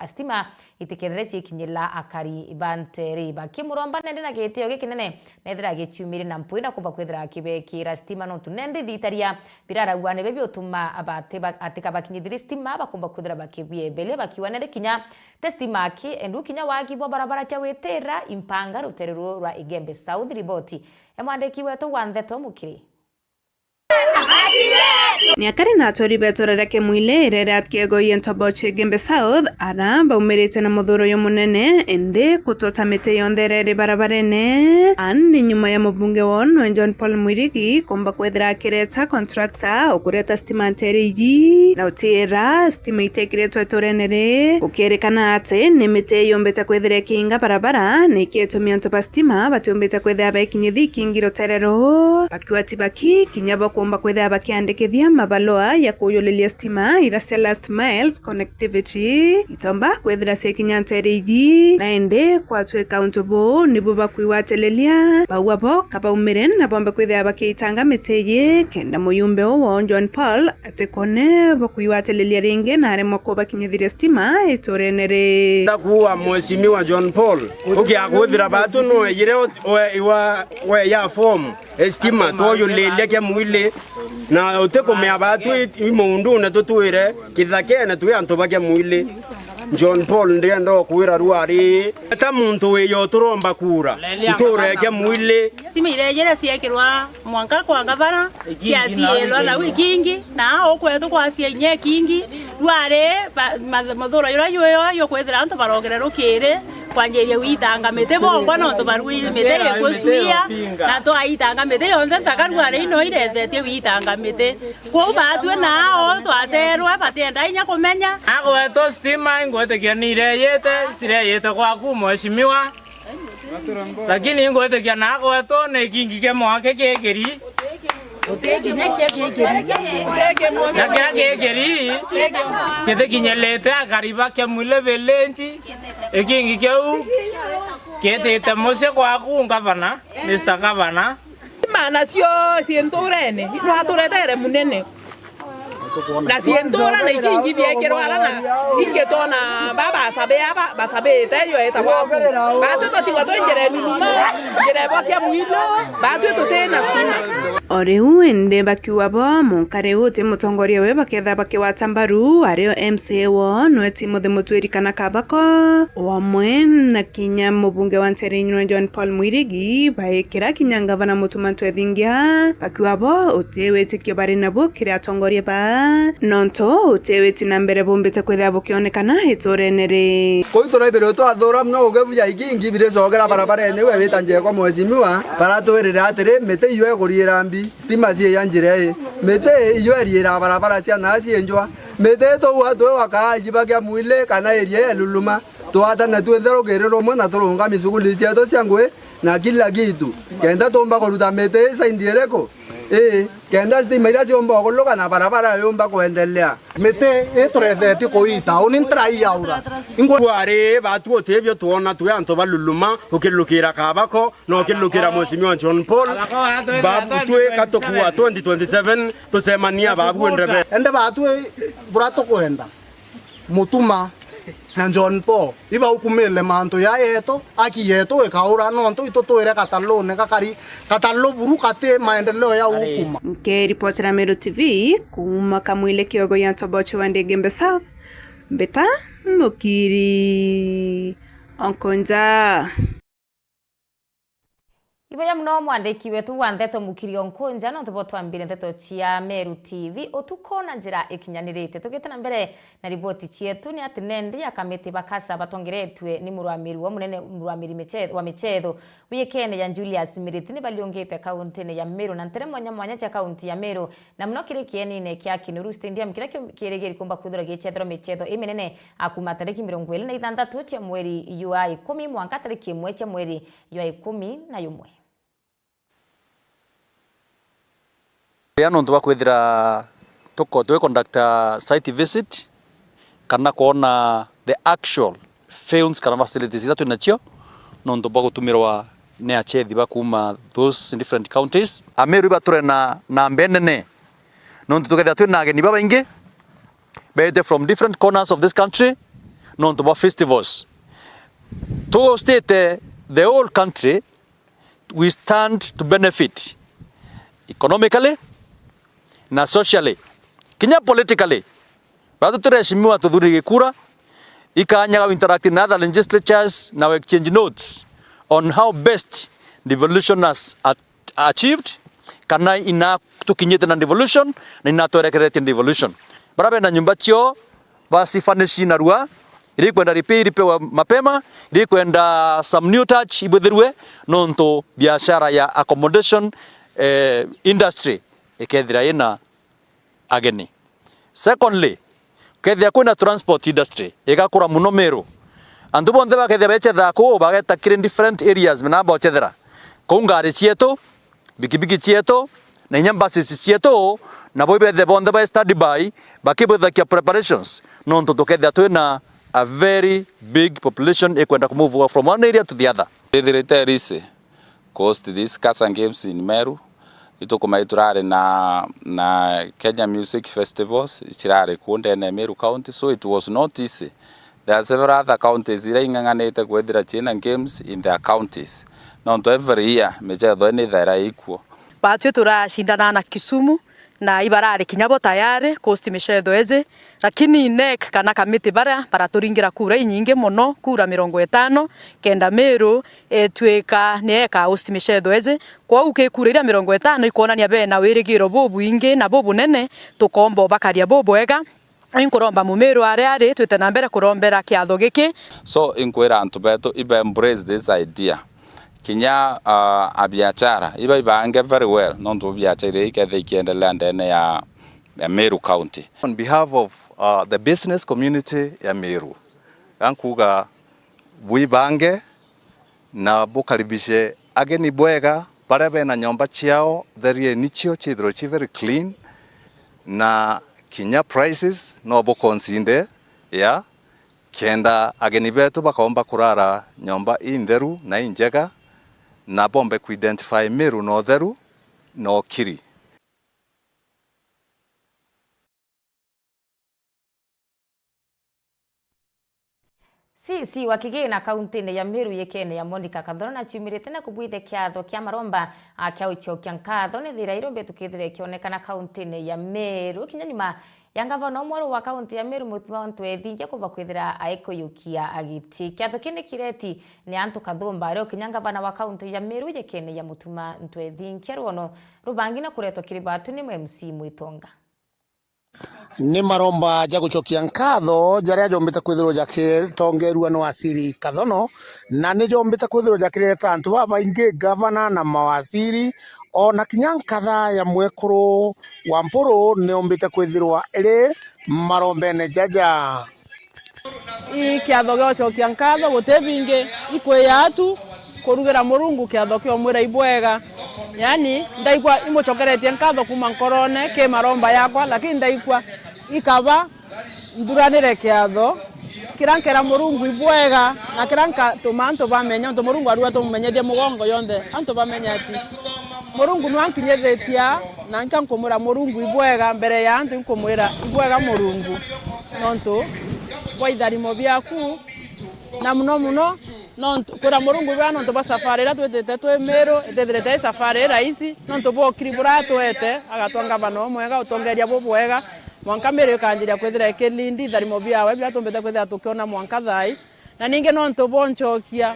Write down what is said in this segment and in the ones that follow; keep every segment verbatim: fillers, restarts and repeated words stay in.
a stima itikethire ciikinyira akari ba nteere. Bakimuromba nende na gitio gikinene, nethira agiciumire na mpwi na kumba kwithira akibekira stima, nontu nende ithitaria biraragua nibi biutuma abati ba-, atikabakinyithiri stima, bakumba kwithira bakibieberia, bakiuga nende kinya ti stima aki, endu kinya wagi bwa barabara cia witira impanga rutere ruru rwa Igembe South. Riboti ya mwandiki wetu wa ndeto Mukiri. Ni akari na aturi betu rere Kemwile irere at kiego yentobo cha Igembe South, ara baumirite na muthuro uyu munene, indi kutota miti yonthe irere barabarene. Andi nyuma ya mubunge wao nwe John Paul Mwirigi kumba kwithira akireta contractor ukureta stima ntere iji, na utiira stima itekiritwe iturene ri, gukirikana ati ni miti yumbite kwithira ikiinga barabara, ni ikitumi antu ba stima batiumbite kwithira bekinyithi ikingi rutere ruu. Bakiuga ti baki kinya bo kumba kwithira bakiandikithia mabalua ya kuyuliria stima ira cia last miles connectivity, itomba kwithira ciakinya ntere iji, na indi kwatwika untu buu nibu bakwigwatiriria, bauga bo kabaumire na bombe kwithira bakiitanga miti iji, kenda muyumbe uu wao John Paul atikone bo kwigwatiriria ringi na aremwa kubakinyithiria stima iturene ri. Ndakuua Mheshimiwa John Paul, ukiakwithira batu nweyire ot-, we-, iwa-, weya form, e stima, twoyuliria Kemwili, na utikumea batu i, i muundune tutwire kithakene twi antu ba Kemwili. John Paul, ndienda ukwira rwari, eta muntu wiyo turomba kura, nture Kemwili. Stima irejere ciekirwa mwanka kwa gavana, ciathiirwa nau ikingi, na ukwetu kwacia inya ikingi, rwari ba-, ma-, muthuro jura juyo jukwithira antu barogere rukiri, kwanjiria gwitanga miti bongwa, nontu barui miti igikucuia, na twaitanga miti yonthe, nsaka rwari ino iretetie gwitanga miti. Kwou batwi nao twaterwe, batienda inya kumenya. Agwetu stima ingwitikia nireyite, cireyite gwaku mheshimiwa. Lakini ingwitikia na agwetu ni kingi kia mwaki kikiri. Na kiria gikiri, gitikinyirite akari ba Kemwili village, ikingi kiu kitite mucii gwaku ngavana, Mister Governor. Imana cio ciinturene, nwaturetere munene. Na ciintura na ikingi biekirwa ara na ingitona baba basabe aba basabite yo eta gwaku. Batu tutigwa twi njira nunuma, njira ibokia mwilo, batu tutina stima. O riu indi bakiuga bo, munkari uti mutongoria we baketha bakiwata mbaru, ario M C A wo nwe Timothy Mutwiri kana Kabako, wamwe na kinya mubunge wa Nteere Nyiro John Paul Mwirigi, baikira kinya ngavana Mutuma Ntwethingia, bakiuga bo uti witikio bari nabu kiri atongoria baa, nontu uti witi na mbere bumbite kwithira bukionekana iturene ri. Kuu turaibirwe twathura mono ugebu ja ikingi biricokera barabarene iu ewita njekwa mheshimiwa, baratwirire atiri, miti iyo ikuriira mbi, stima ciiya njira ii, miti iyo iriira barabara cia naa ciinjwa, miti ituua twi wakaaji ba Kemwili kana iria ya Luluma. Twatane twinthe rukiri rumwe na turungami shughuli cietu cia ngui na kila kitu, kenda tuumba kuruta miti ii saindi iriku? Ii, kenda stima iria ciumba ukuluka na barabara yumba kuendelea. Miti ii turethetie kuita, uni ntira iaura. Ingwe- Kwari batu utibio twona twi antu ba Luluma, ukilukira Kabako, na ukilukira Mheshimiwa John Paul, babu twi katukua twenty twenty-seven, tucemania babu ndebe. Ende batu bura tukwenda. Mutuma na John Paul ibaukumile mantu ya yetu, aki yetu ikaura, nontu itu twire katalune gakari, katalu buru kati maendeleo ya ukuma. Nkiripotera Meru T V kuuma Kamwile kiogo ya Ntobocho wa Ndege Mbesa, Mbeta Mukiri Onkonja. Iboya muno mwandiki wetu wa nteto Mukiri Onkonja, nontu bo twambire nteto cia Meru T V utuko na njira ikinyanirite. Tugite na mbere na riboti cietu, ni ati nendi ya kamiti bakasa batongeretue ni murwamiri wa munene, murwamiri miche-, wa michetho wiyikene ya Julius Miriti ni baliungite kauntine ya Meru na ntere mwanya mwanya cia kaunti ya Meru, na muno kiri kienine kia Kinuru Stadium, kiria ki-, kirigiri kumba kwithirwa gichetherwa michetho iminene a kuma tariki mirongo iri na ithanthatu cia mweri jwa ikumi mwanka tariki imwe cia mweri jwa ikumi na jumwe. Ria nontu bwa kwithira tuko twi conduct a site visit kana kwona the actual fields kana facilities iria twi nacio nontu bwa gutumirwa ni achethi ba kuuma those different counties. Ameru ibature na, na namba nene nontu tukethira twi na ageni babaingi, beete from different corners of this country, nontu bwa festivals. Tu state the whole country, we stand to benefit economically na socially, kinya politically. Batu tureshimiwa tuthuri gikura, ikanyaga interact na other legislatures na exchange notes on how best devolution has at-, achieved, kana ina tukinyite na devolution na ina twerekeretie devolution. Bara bena nyumba cio, basi furnish narua, irikwenda repair iripewa mapema, irikwenda some new touch ibwithirwe, nontu biashara ya accommodation, eh, industry ikethira ina ageni. Secondly, kethia kwina transport industry igakura muno Meru. Antu bonthe bakethia bechetha kuu bageta kiri different areas mena bochethera. Kuu ngari cietu, bikibiki cietu, na inya buses cietu, nabo ibethe bonthe ba standby, bakibwithakia preparations, nontu tukethia twina a very big population ikwenda kumove from one area to the other. Ithirite risi. Kuhost this Kasa Games in Meru. Itukumai turari na, na Kenya Music Festivals, cirari kuu ndene ya Meru County, so it was not easy. There are several other counties iria ing'ang'anite kwithira ciina games in their counties. Nontu every year, michetho ii nithaira ikuo. Batwi turacindana na Kisumu, na ibarari kinya bo tayari kuhost michetho iji, lakini NEC kana kamiti baria baraturingira kura inyingi mono, kura mirongo itano, kenda Meru itwika ni eka host michetho iji. Kwou ki kura iria mirongo itano ikwonania bena wirigiro bubwingi na bubunene, tukomba ubakaria bubwega. Inkuromba Mumiru aria ari, twite na mbere kurombera kiatho giki. So, inkwira antu betu ibe embrace this idea. Kinya, ah, abiachara, iba ibange very well, nontu biachara iria ikethia ikiendelea ndene ya, ya Meru County. On behalf of, uh, the business community ya Meru, gankuga bwibange na bukaribishe ageni bwega, baria bena nyomba ciao, therieni cio ciithirwe ci very clean, na kinya prices no buconsider, ya, kenda ageni betu bakomba kurara nyomba intheru na injega, na bombe kuidentify Meru na utheru na ukiri. C C wa kigina kauntine ya Meru yikene ya Monica Kathoro naciumirite na kubwithia kiatho kia maromba, a, kia ucokia nkatho ni thira irombe tukithire ikionekana kauntine ya Meru kinya nyuma ya ngavana umwe wa kaunti ya Meru, Mutuma Ntwethingia, kumba kwithira aikuyukia agiti. Kiatho kii ni kireti ni antu kathumba ario kinya ngavana wa kaunti ya Meru yikene ya Mutuma Ntwethingia. Rwono rubangi na kuretwa kiri batu ni M C Mwitonga. Ni maromba ja gucokia nkatho jaria jombite kwithirwa jakitongerua ni Waziri Kathono, na ni jombite kwithirwa jakireta antu babaingi, gavana na mawaziri, ona kinya nkatha ya mwekuru wa Mpuru ni yombite kwithirwa iri marombene jaja. Ii kiatho gia gucokia nkatho guti bingi, ikwia tu kurugira Murungu kiatho kia umwira ibwega. Yaani, ndaigua imucokeretie nkatho kuma nkorone ki maromba yakwa, lakini ndaigua ikaba nthuranire kiatho kiria nkera Murungu ibwega, na kiria nkatuma antu bamenya, untu Murungu arua tumumenyethie mugongo yonthe, antu bamenya ati Murungu nwankinyithitie aa, na nka nkumwira Murungu ibwega mbere ya antu, inkumwira ibwega Murungu, nontu bwa itharimo biaku, na muno muno nontu kwira Murungu ibwega nontu bwa safari iria twitite twi Miru, itithirite i safari i rahisi, nontu bwa ukiri buria atwete, agatwa ngavana umwega, utongeria bubwega, mwanka Miru ikanjiria kwithira ikilindi itharimo biawe biria tumbite kwithira tukiona mwanka thaa ii, na ningi nontu bwa uncokia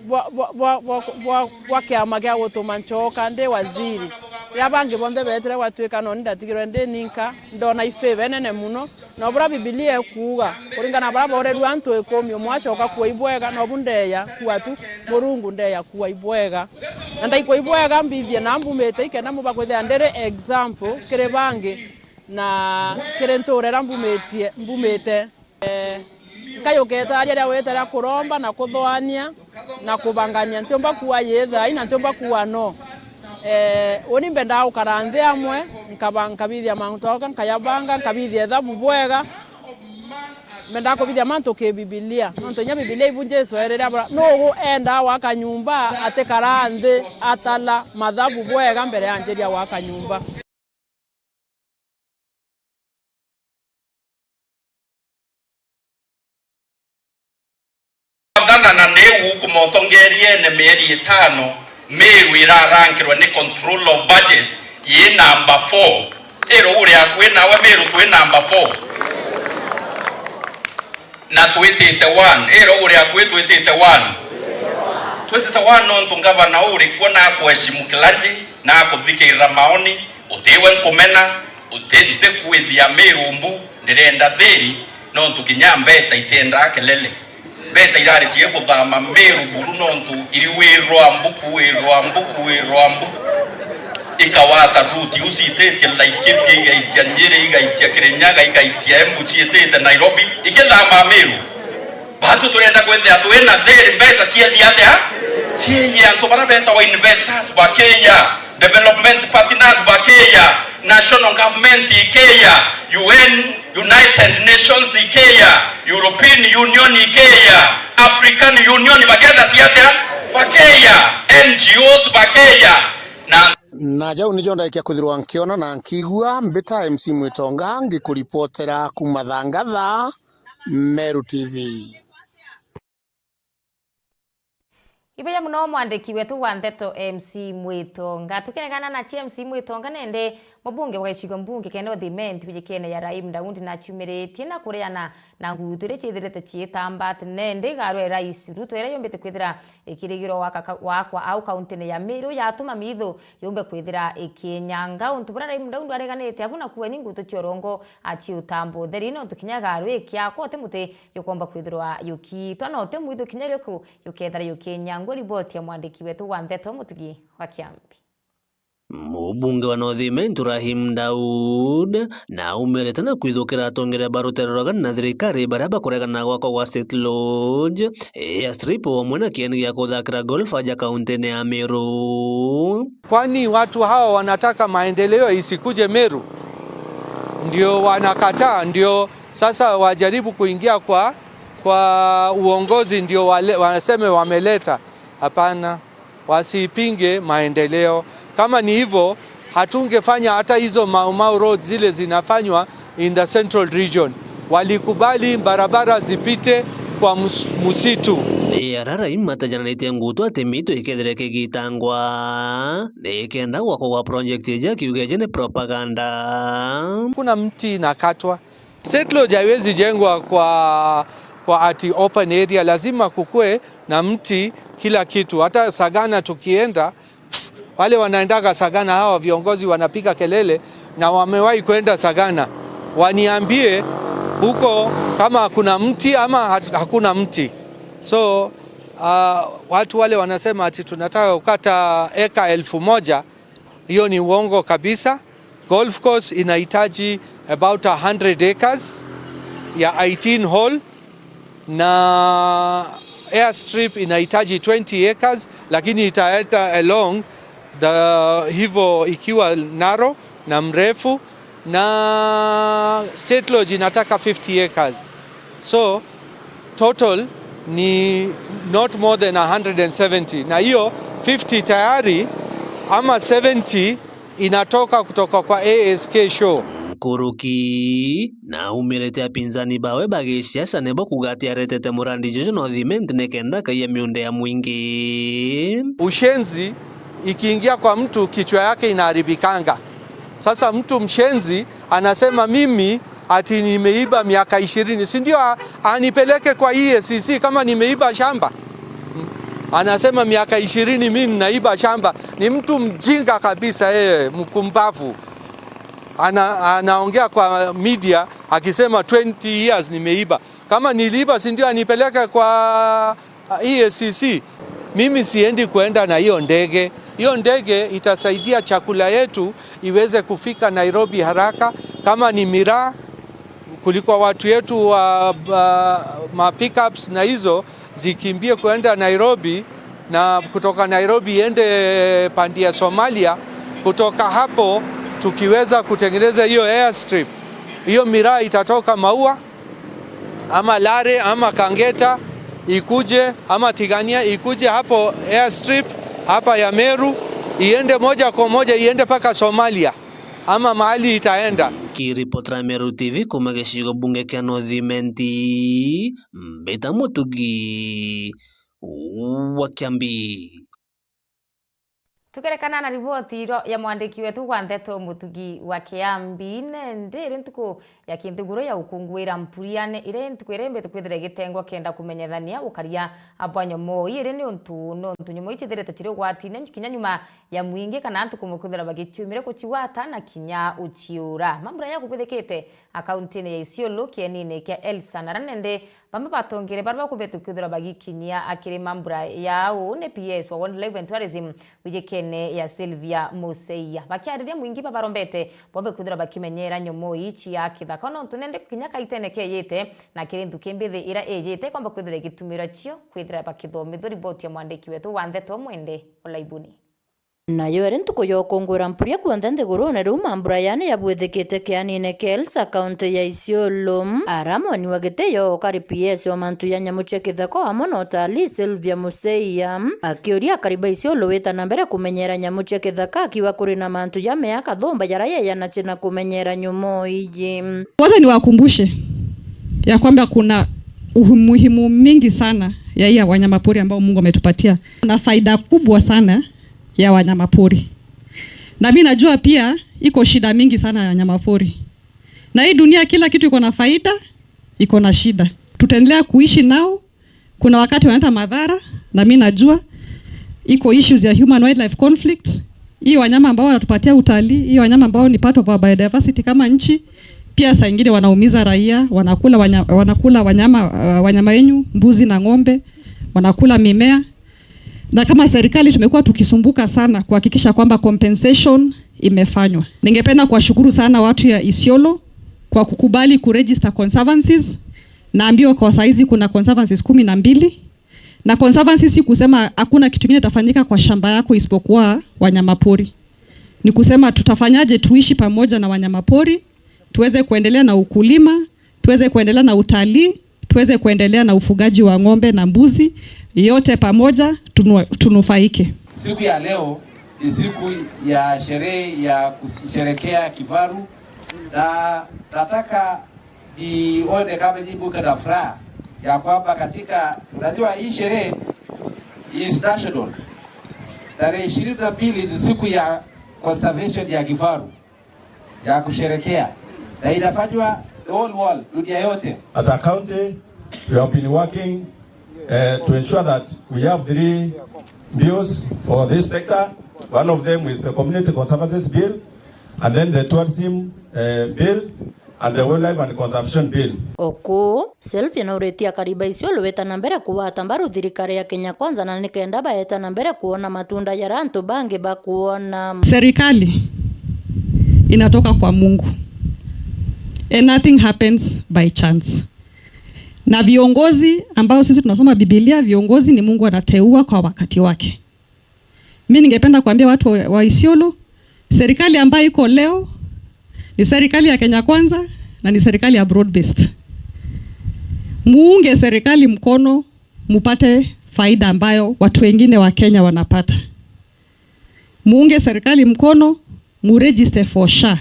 bwa, bwa, bwa, bwa, bwa, bwa kiama gia gutuma ncoka ndi waziri. Riria bangi bonthe beetire gwatuika noni ndatigirwe ndi ninka, ndona ifavor inene muno. Na buria Bibilia ikuuga, kuringana na baria boorerua antu ikumi, umwe acoka kuua ibwega, nobu ndeeya kuua tu, Murungu ndeeya kuua ibwega. Na ndaikua ibwega mbithie na mbumite, ikenda mumba kwithira ndiri example kiri bangi na kiri ntuura iria mbumitie, mbumite. Eh, nkayuketa aria ria wita ria kuromba na kuthoania na kubangania, ntiumba kuua yii thaa ii na ntiumba kuua no. Eh, uni mbendaa gukara nthi amwe, nkaba-, nkabithia mantu jakwa, nkayabanga, nkabithia ithabu bwega. Mbendaa kubithia mantu ki Bibilia, nontu inya Bibilia ibu Jesu eerire abura, nuu endaa gwaka nyumba atikaraa nthi atara mathabu bwega mbere anjiria gwaka nyumba. Athana niu kumotongeria ene mieri itano, Meru irarankirwa ni control of budget yi number four. Iro uri akui nawe, Meru twi number four. Na twitite one. Iro uri akui twitite one. Twitite one nontu ngavana uri kuo na akuheshimu kilanji na akuthikirira maoni. Utiwe nkumena, uti-, ntikwithia Meru mbu, ndirenda thiri, nontu kinya mbeca itiendaa kelele. Mbeca irari cie kuthama Meru buru, nontu iriwirwa mbu, kuwirwa mbu, kuwirwa mbu. Ikawata route iu cititie Laikipia, igaitia Nyeri, igaitia Kirinyaga, igaitia Embu, ciitite Nairobi, ikithama Meru. Batu turenda kwithia twina thiri, mbeca ciethia atia? Cieye antu bara betagwa investors bakeya, development partners bakeya, national government ikeya, U N, United Nations ikeya, European Union ikeya, African Union baketha ciatia? Bakeya, N G Os bakeya, na Na jau nijo ndaikia kwithirwa nkiona na nkigua. Mbita M C Mwitonga, ngikuripotera kuma Thangatha, Meru T V. Ibeja muno mwandiki wetu wa nteto M C Mwitonga. Tukiregana na cia M C Mwitonga, nende mubunge wa gicigo mbunge kia North Imenti wijikene ya Rahim Daudi naciumiritie na kureana na ngutu iria ciithirite ciitambate nende igaru ya Rais Ruto iria yumbite kwithira ikirigirwa waka-, wakwa au kauntine ya Meru yatuma mithu yumbe kwithira ikinyanga. Untu buria Rahim Daudi areganite abu na kueni ngutu cia urongo aciutambutheri, nontu kinya igaru ikiakwa uti muti yukomba kwithirwa yukiitwa, na uti mwithu kinya riuku yukethira yukinyangwa. Riboti ya mwandiki wetu wa nteto Mutugi wa Kiambi. Mubunge wa North Imenti Rahim Daud na aumirite na kwithukira atongeria ba rutere rwa Uganda na thirikari baria bakuregana gwakwa gwa State Lodge, airstrip, wamwe na kieni gia kuthakira golf aja kauntine ya Meru. Kwani watu hawa wanataka maendeleo isikuje Meru? Ndio wanakataa, ndio sasa wajaribu kuingia kwa, kwa uongozi, ndio wale, waseme wameleta. Hapana, wasipinge maendeleo. Kama ni hivyo, hatungefanya hata hizo Mau Mau Road zile zinafanywa in the central region. Walikubali barabara zipite kwa mus-, msitu. Ni arara imatajanitie ngutu ati mitu ikethire kigitangwa, ni kenda gwakwa gwa project iji akiuga iji ni propaganda. Kuna mti inakatwa. State Lodge haiwezi jengwa kwa, kwa ati open area, lazima kukue na mti kila kitu. Hata Sagana tukienda, wale wanaendaga Sagana, hawa viongozi wanapiga kelele na wamewahi kwenda Sagana, waniambie huko kama kuna mti ama hat-, hakuna mti. So, ah, watu wale wanasema ati tunataka kukata eka elfu moja, hiyo ni uongo kabisa. Golf course inahitaji about a hundred acres ya eighteen hole, na airstrip inahitaji twenty acres, lakini itaenda along the, hivyo ikiwa narrow na mrefu, na State Lodge inataka fifty acres. So, total ni not more than a hundred and seventy. Na hiyo fifty tayari ama seventy inatoka kutoka kwa A S K show. Nkuruki na aumirite apinzani bawe ba gisiasa nibo kuuga ati aretete murandi juju North Imenti nikenda akaiya miunda ya mwingi. Ushenzi ikiingia kwa mtu, kichwa yake inaharibikanga. Sasa mtu mshenzi anasema mimi ati nimeiba miaka ishirini, si ndio? A-, anipeleke kwa E A C C kama nimeiba shamba. Mm. Anasema miaka ishirini mimi ninaiba shamba. Ni mtu mjinga kabisa yeye, mkumbavu. Ana-, anaongea kwa media akisema twenty years nimeiba. Kama niliiba, si ndio anipeleke kwa E A C C? Mimi siendi kuenda na hiyo ndege. Hiyo ndege itasaidia chakula yetu iweze kufika Nairobi haraka. Kama ni miraa, kuliko watu yetu wa, wa, ma pickups na hizo zikimbie kuenda Nairobi, na kutoka Nairobi iende pande ya Somalia. Kutoka hapo tukiweza kutengeneza hiyo airstrip, hiyo miraa itatoka Maua ama Lare ama Kangeta ikuje, ama Tigania ikuje hapo airstrip hapa ya Meru, iende moja kwa moja, iende mpaka Somalia. ama mahali itaenda. Kiripotera Meru T V kuma gicigo bunge kia North Imenti, Mbita Mutugi wa Kiambi. Tukerekana na riboti iro ya mwandiki wetu wa ndeto Mutugi wa Kiambi, nende iri ntuku ya kinthiguru ya ukunguira mpuriane, iri ntuku iria imbite kwithira igitengwa kenda kumenyethania ukaria bwa nyomoo ii, iri ni untu, ni untu nyomoo ii cithirite ciri ugwatine kinya nyuma ya mwingi kana antu kumwe kwithira bagiciumire gucigwata na kinya uciura. Mambura ya kubithikite akauntine ya Isiolo kienine kia Elsa, na aria nende bamwe batongere baria bakubete kwithirwa bagikinyia akiri mambura yao ni P S wa Wildlife and Tourism wijikene ya Sylvia Museia. Bakiariria mwingi babarombete bombe kwithirwa bakimenyera nyomoo ii cia kithaka, nontu nende kinya kaitene keyite na kiri nthuki mbithi ira iyite ikomba kwithirwa igitumirwa cio kwithira bakithomithua. Riboti ya mwandiki wetu wa ndeto Mwende Olaibuni. Nayo iri ntuku ya ukungwira mpuria kuonthe nthigurune, riu mambura yani yabwithikite kianine kia Elsa, kaunti ya Isiolo. Aramoni wa gitio ukari P S wa mantu ya nyamu cia kithaka amwe na utalii, Sylvia Museia, akiuria akari ba Isiolo wita na mbere kumenyera nyamu cia kithaka, akiuga kuri na mantu ja miaka thumba jaria yeyanacie na kumenyera nyomoo iji. Kwanza niwakumbushe ya kwamba kuna umuhimu mingi sana ya hii ya wanyamapori ambao Mungu ametupatia. Kuna faida kubwa sana ya wanyamapori. Na mi najua pia iko shida mingi sana ya wanyamapori. Na hii dunia kila kitu iko na faida, iko na shida. Tutaendelea kuishi nao, kuna wakati wanaleta madhara, na mi najua iko issues ya human wildlife conflict. Hii wanyama ambao wanatupatia utalii, hii wanyama ambao ni part of our biodiversity kama nchi, pia saa ingine wanaumiza raia, wanakula wanya-, wanakula wanyama, uh, wanyama wenyu, mbuzi na ng'ombe, wanakula mimea. Na kama serikali tumekuwa tukisumbuka sana kuhakikisha kwamba compensation imefanywa. Ningependa kuwashukuru sana watu ya Isiolo kwa kukubali kuregister conservancies. Naambiwa kwa saizi kuna conservancies kumi na mbili. Na conservancy si kusema hakuna kitu kingine itafanyika kwa shamba yako isipokuwa wanyamapori. Ni kusema tutafanyaje tuishi pamoja na wanyamapori, tuweze kuendelea na ukulima, tuweze kuendelea na utalii, tuweze kuendelea na ufugaji wa ng'ombe na mbuzi, yote pamoja tunu-, tunufaike. Siku ya leo ni siku ya sherehe ya kusherekea kifaru, na nataka nione kama nyinyi mko na furaha ya kwamba katika, unajua hii sherehe is national. Tarehe ishirini na mbili ni siku ya conservation ya kifaru ya kusherekea, na inafanywa the whole world, dunia yote. As a county, we have been working, uh, to ensure that we have three bills for this sector. One of them is the Community Conservancies Bill, and then the Tourism, uh, Bill, and the Wildlife and Conservation Bill. Oku, Sylvia nauritie akari ba Isiolo weta na mbere kugwata mbaru thirikari ya Kenya Kwanza na nikenda baeta na mbere kuona matunda jaria antu bangi bakuona. Serikali inatoka kwa Mungu. And nothing happens by chance. Na viongozi ambao sisi tunasoma Biblia, viongozi ni Mungu anateua kwa wakati wake. Mi ningependa kuambia watu wa, wa Isiolo, serikali ambayo iko leo ni serikali ya Kenya Kwanza na ni serikali ya broad based. Muunge serikali mkono, mupate faida ambayo watu wengine wa Kenya wanapata. Muunge serikali mkono, muregister for SHA.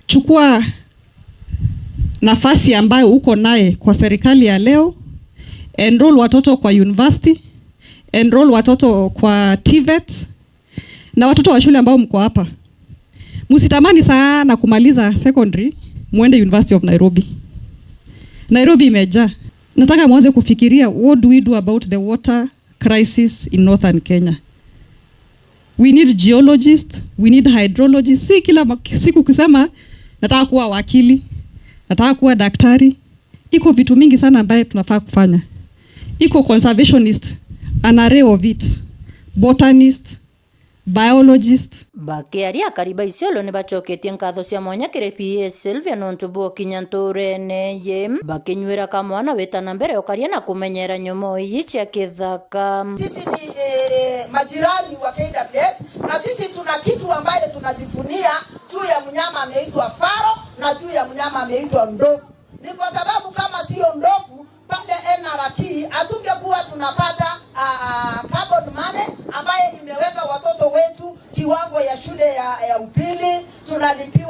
Chukua nafasi ambayo uko naye kwa serikali ya leo, enroll watoto kwa university, enroll watoto kwa TVET, na watoto wa shule ambao mko hapa, msitamani sana kumaliza secondary muende University of Nairobi. Nairobi imejaa. Nataka mwanze kufikiria, what do we do about the water crisis in northern Kenya? We need geologists, we need hydrologists. Si kila ma-, siku kusema nataka kuwa wakili, nataka kuwa daktari. Iko vitu mingi sana ambaye tunafaa kufanya. Iko conservationist, an array of it, botanist, biologist. Bakiaria, akari ba Isiolo ni bacoketie nkatho cia mwanya kiri P A Sylvia nontu bwa ukinya nturene ye, bakinyuira kamwana wita na mbere ukaria na kumenyera nyomoo iji cia kithaka. Sisi ni, eh, majirani wa K W S, na sisi tuna kitu ambaye tunajivunia juu ya mnyama ameitwa faro na juu ya mnyama ameitwa ndovu. Ni kwa sababu kama sio ndovu, pale N R T hatungekuwa tunapata, ah, ah, carbon money ambaye imeweka watoto wetu kiwango ya shule ya, ya upili, tunalipia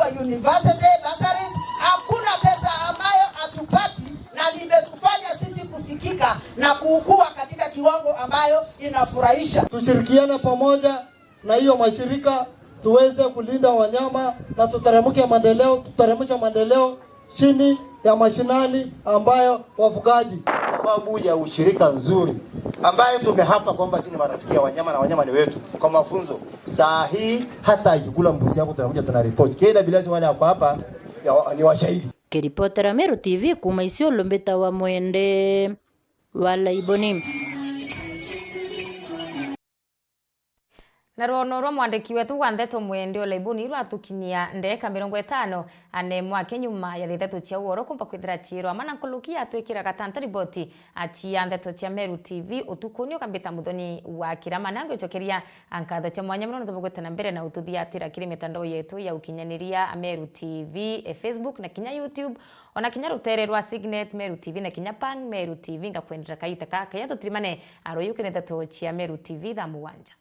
Kuwa katika kiwango ambayo inafurahisha. Tushirikiane pamoja na hiyo mashirika tuweze kulinda wanyama na tuteremke maendeleo, tuteremshe maendeleo chini ya mashinani ambayo wafugaji. Sababu ya ushirika nzuri ambaye tumehapa kwamba sisi ni marafiki ya wanyama na wanyama ni wetu kwa mafunzo. Saa hii hata ikikula mbuzi yako tunakuja tuna report. Kila bila wale wako hapa ya, ni washahidi. Kiripotera Meru T V kuuma Isiolo, mbitawa Mwende wa Laiboni. Na rwono rwa mwandiki wetu wa ndeto Mwende wa Laiboni rwatukinyia ndeka mirongo itano na imwe aki nyuma ya thaa ithatu cia uoro kumba kwithira ciirwa mana nkuluki atwikira gatanta riboti acia ndeto cia Meru T V utukuni ukambita Muthoni wa Kirama. Na ngwicokeria nkatho cia mwanya mono nontu bwa gwita na mbere na ututhiatira kiri mitandao yetu ya ukinyaniria, Meru T V, eh, Facebook na kinya YouTube, ona kinya rutere rwa Signet Meru T V na kinya Pang Meru T V. Ngakwendera kaita ka kaya tutirimane aruyuke ni ndeto cia Meru T V thaa mugwanja.